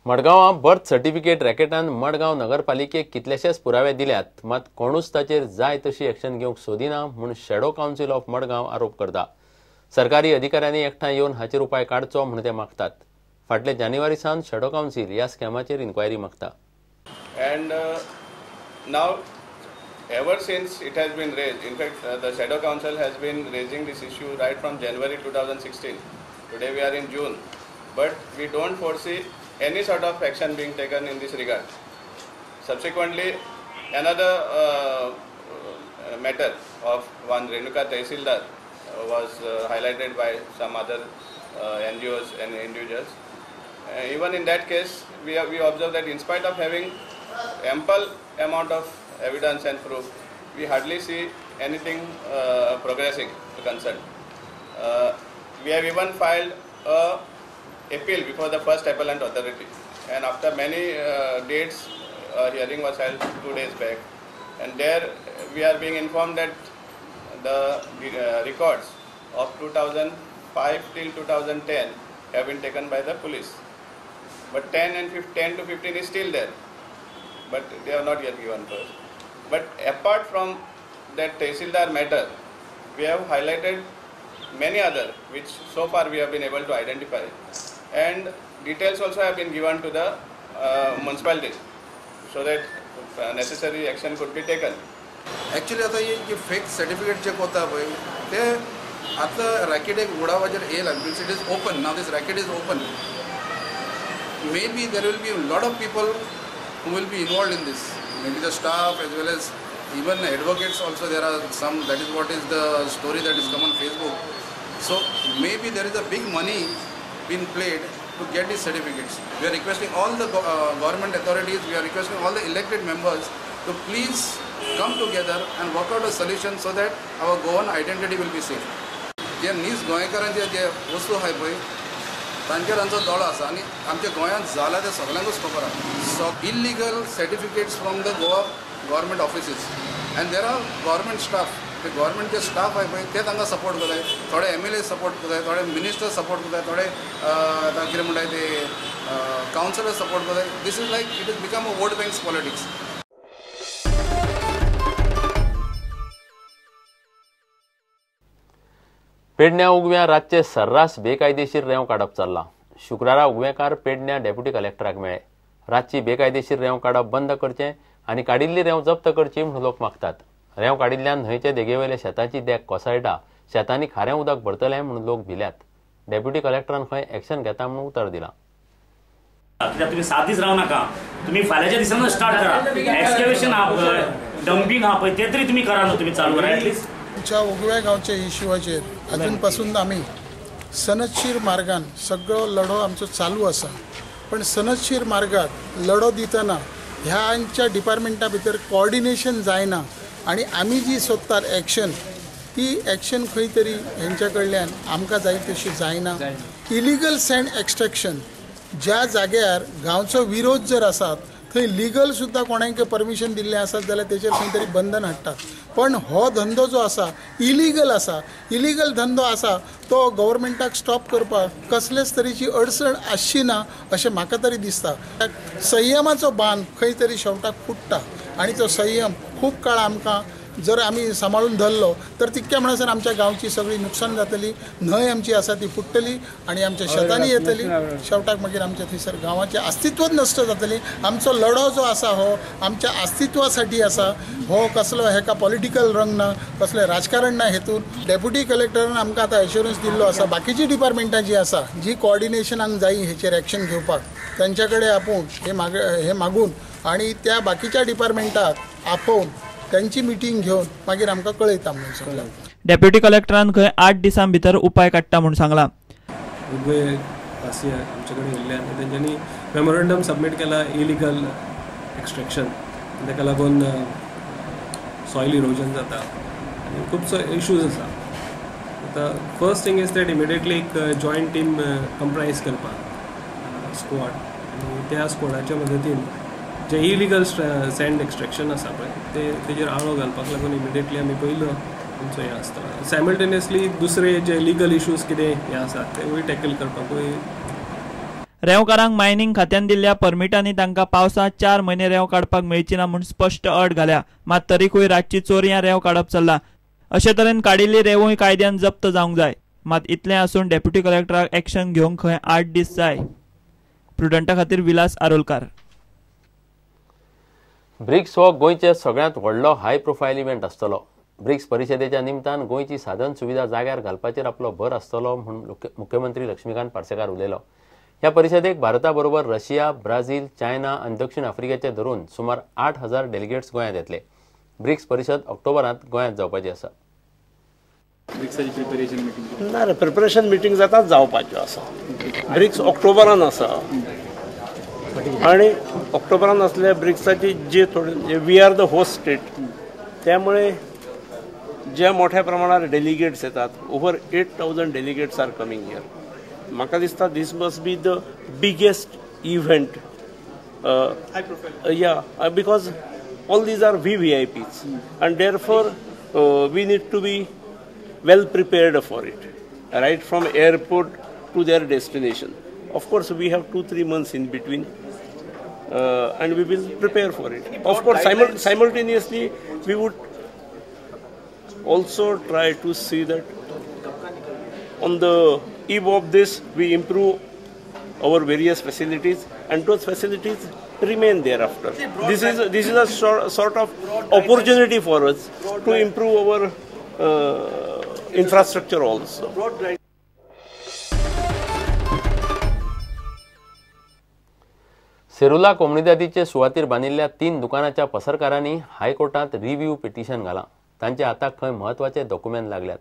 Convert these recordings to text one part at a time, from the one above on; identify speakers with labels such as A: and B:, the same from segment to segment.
A: मडगांवां birth certificate रॅकेटान Madgaon नगरपालिकेक कितलेशेच पुरावे दिल्यात, मात कोणूच ताचेर जाय तशी एक्शन घेवंक सोदिना म्हूण शॅडो कावन्सील ऑफ मडगांव आरोप करता. सरकारी अधिकाऱ्यांनी एकठांय येवन हाचेर उपाय काडचो म्हूण ते मागतात. फाटले जानेवारी सावन शॅडो कावन्सील ह्या स्कॅमाचेर इन्क्वायरी मागता.
B: And now ever since it has been raised, in fact the shadow council has been raising this issue right from January 2016. Today we are in June, but we don't foresee any sort of action being taken in this regard. Subsequently, another matter of one Renuka Tehsildar was highlighted by some other NGOs and individuals. Even in that case, we observe that in spite of having ample amount of evidence and proof, we hardly see anything progressing to concern. We have even filed a appeal before the first appellant authority, and after many dates, a hearing was held 2 days back, and there we are being informed that the records of 2005 till 2010 have been taken by the police, but 10 to 15 is still there, but they have not yet given to us. But apart from that Tehsildar matter, we have highlighted many other which so far we have been able to identify, and details also have been given to the municipality so that necessary action could be taken.
C: Actually आता हे जे fake certificate जे कोता पळय ते आतां racket एक उडावाचेर येयला, means it is open now, this racket is open. May be there will be lot of people who will be involved in this, maybe the staff as well as even advocates also. There are some, that is what is the story that is come on Facebook. So maybe there is a big money been played to get these certificates. We are requesting all the government authorities, we are requesting all the elected members to please come together and work out a solution so that our Goan identity will be safe. जे नीज गोंयकारांचे जे वस्तू आहाय पळय तांचेर आमचो दोळो आसा आनी आमच्या गोंयांत जाला तें सगल्यांकूच खबर आसा. So illegal certificates from the Goa government offices and there are government staff, ते गव्हर्मेंट जे स्टाफ आहाय पळय ते तांकां सपोर्ट करताय, थोडे एम.एल.ए सपोर्ट करताय, थोडे मिनिस्टर सपोर्ट करताय, थोडे कितें म्हणटाय ते कावन्सिलर सपोर्ट करताय. This is like it is become a vote banks politics.
A: पेडण्या उगव्या रातचे सर्रास बेकायदेशीर रेंव काडप चल्लां. शुक्रारा उगवेकार पेडण्या डेप्युटी कलेक्टराक मेळ्ळे. रातची बेकायदेशीर रेंव काडप बंद करचें आनी काडिल्ली रेंव जप्त करची म्हूण लोक मागतात. रेंव काडिल्ल्यान न्हंयचे देगेवेले शेताची देग कोसळटा, शेतांनी खारें उदक भरतलें म्हूण लोक भिल्यात. डेप्युटी कलेक्टरान खंय एक्शन घेता म्हूण उतर दिलां.
D: कित्याक तुमी 7 दीस रावं नाका, तुमी फाल्यांच्या दिसानूच स्टार्ट करा. एक्सकेवेशन आहा पळय, डंपींग आहा पळय, ते तरी तुमी करा न्हू, तुमी चालू करा एटलिस्ट.
E: आमच्या उगव्या गांवच्या इश्यूचेर अजून पासून आमी सनदशीर मार्गान सगळो लढो आमचो चालू आसा, पण सनदशीर मार्गाक लढो दितना ह्यांच्या डिपार्टमेंटा भितर कोऑर्डिनेशन जायना आनी आमी जी सोदतात एक्शन ती एक्शन खंय तरी हेंच्या कडल्यान आमकां जाय तशी जायना. इलिगल सँड एक्स्ट्रॅक्शन ज्या जाग्यार गांवचो विरोध जर आसात थंय लिगल सुद्दां कोणाक परमिशन दिल्लें आसत जाल्यार तेचेर खंय तरी बंधन हाडटात, पण हो धंदो जो आसा इलिगल आसा, इलिगल धंदो आसा तो गव्हर्मेंटाक स्टॉप करपाक कसलेच तरेची अडचण आसची ना अशें म्हाका तरी दिसता. संयमाचो बांद खंय तरी शेवटाक फुट्टा आनी तो संयम खूब काळ आमकां जर आमी सांबाळून धरलो तर तितक्या म्हणसर आमच्या गांवची सगळी नुकसान जातली, न्हंय आमची आसा ती फुट्टली आनी आमच्या शेतांनी येतली, शेवटाक मागीर आमच्या थंयसर गांवाचें अस्तित्वच नश्ट जातलें. आमचो लढो जो आसा हो आमच्या अस्तित्वासाठी आसा, हो कसलो हेका पॉलिटिकल रंग ना, कसलें राजकारण ना. हेतून डेप्युटी कलेक्टरान आमकां आतां एश्योरन्स दिल्लो आसा, बाकीची डिपार्टमेंटां जी आसा जी कोऑर्डिनेशनाक जायी हेचेर एक्शन घेवपाक तांच्या कडेन आपूण हे मागून आनी त्या बाकीच्या डिपार्टमेंटाक आपोवन त्यांची मिटींग घेवन मागीर आमकां कळयता म्हणून सांगलां.
F: डेप्युटी कलेक्टरान खंय 8 दिसां भितर उपाय काडटा म्हूण सांगलां.
G: उगवे वासी आमचे कडेन येयल्ले आनी तेंच्यांनी मेमोरंडम सबमीट केला इलिगल एक्स्ट्रेक्शन, ताका लागून सॉयल इरोजन जाता आनी खुबसो इशूज आसा. आतां first thing is that immediately एक जॉयंट टीम कंप्रायज करपाक स्क्वॉड, आनी त्या स्क्वॉडाच्या मदतीन जे इलिगल सँड एक्स्ट्रेक्शन आसा पळय ते तेजेर आळो घालपाक लागून इमिडिएटली आमी पयलो आमचो हें आसतलो. सायमल्टेनियसली दुसरे जे लिगल इश्यूज कितें हें आसात तेवूय टॅकल करपाकूय.
F: रेंवकारांक मायनिंग खात्यान दिल्ल्या परमिटांनी तांकां पावसांत 4 म्हयने रेंव काडपाक मेळची ना म्हूण स्पश्ट अट घाल्या. मात तरीकूय रातची चोरयां रेंव काडप चल्लां. अशे तरेन काडिल्ली रेंवूय कायद्यान जप्त जावंक जाय. मात इतलें आसून डेप्युटी कलेक्टराक एक्शन घेवंक खंय 8 दीस जाय. प्रुडंटा खातीर विलास आरोलकार.
A: ब्रिक्स हो गोंयचे सगळ्यांत व्हडलो हाय प्रोफायल इव्हेंट आसतलो. ब्रिक्स परिशदेच्या निमतान गोंयची साधन सुविधा जाग्यार घालपाचेर आपलो भर आसतलो म्हूण मुख्यमंत्री लक्ष्मीकांत पार्सेकार उलयलो. ह्या परिशदेक भारता बरोबर रशिया, ब्राझील, चायना आनी दक्षिण आफ्रिकेचे धरून सुमार 8000 डेलिगेट्स गोंयांत येतले. ब्रिक्स परिशद ऑक्टोबरांत गोंयांत जावपाची आसा.
H: ना रे, प्रिपरेशन मिटींग जाता जावपाच्यो आसा. ब्रिक्स ऑक्टोबरान आसा आनी ऑक्टोबरान आसल्या ब्रिक्साची जे थोडे we are the host state, त्यामुळे ज्या मोठ्या प्रमाणात डेलिगेट्स येतात, over 8000 delegates are coming here. म्हाका दिसता this must be the biggest event, yeah, because all these are VVIPs and therefore we need to be well prepared for it, right from airport to their destination. Of course, we have 2-3 months in between, and we will prepare for it. Of course, simultaneously, we would also try to see that on the eve of this, we improve our various facilities, and those facilities remain thereafter. This is a sort of opportunity for us to improve our infrastructure also.
A: Serula कोमुनिदादीचे सुवातीर बांदिल्ल्या 3 दुकानाच्या पसरकारांनी हायकोर्टांत review petition घालां. तांच्या हाताक खंय म्हत्वाचे document लागल्यात.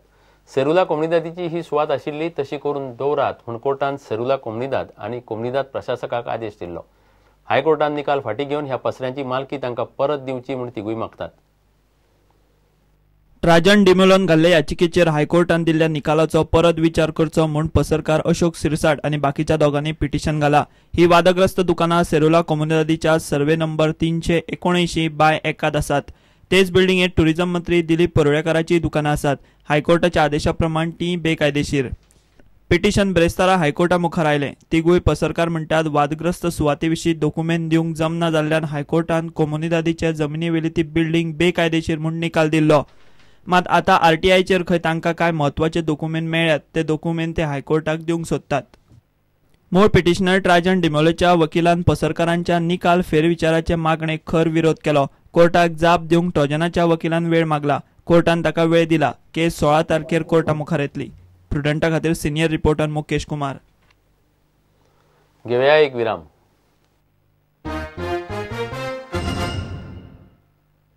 A: सेरुला कोमुनिदादीची ही सुवात आशिल्ली तशी करून दवरात म्हूण कोर्टान सेरुला कोमुनिदाद आनी कोमुनिदाद प्रशासकाक आदेश दिल्लो. हायकोर्टान निकाल फाटीं घेवन ह्या पसऱ्यांची मालकी तांकां परत दिवची म्हूण तिगूय मागतात.
F: ट्राजन डिमेलोन घाल्ले याचिकेचेर हायकोर्टान दिल्ल्या निकालाचो परत विचार करचो म्हूण पसरकार अशोक सिरसाट आनी बाकीच्या दोगांनी पिटिशन घाला. ही वादग्रस्त दुकानां सेरुला कोमुनिदादीच्या सर्वे नंबर 379/1 आसात. तेच बिल्डिंगेत टुरिझम मंत्री दिलीप परुळेकाराची दुकानां आसात. हायकोर्टाच्या आदेशा प्रमाण ती बेकायदेशीर. पिटिशन ब्रेस्तारा हायकोर्टा मुखार आयलें. तिगूय पसरकार म्हणटात वादग्रस्त सुवाते विशीं दोकुमेंत दिवंक जमना जाल्ल्यान हायकोर्टान कोमुनिदादीच्या जमनीवेली ती बिल्डिंग बेकायदेशीर म्हूण निकाल दिल्लो. मात आतां आरटीआयचेर खंय तांकां कांय म्हत्वाचे दोकुमेंत मेळ्ळ्यात ते दोकुमेंत ते हायकोर्टाक दिवंक सोदतात. मूळ पिटिशनर ट्राजन डिमोलोच्या वकिलान पसरकारांच्या निकाल फेरविचाराचे मागणेक खर विरोध केलो. कोर्टाक जाप दिवंक ट्रोजनाच्या वकिलान वेळ मागला. कोर्टान ताका वेळ दिला. केस 16 तारखेर कोर्टा मुखार येतली. प्रुडंटा खातीर सिनियर रिपोर्टर मुकेश कुमार.
A: घेवया एक विराम.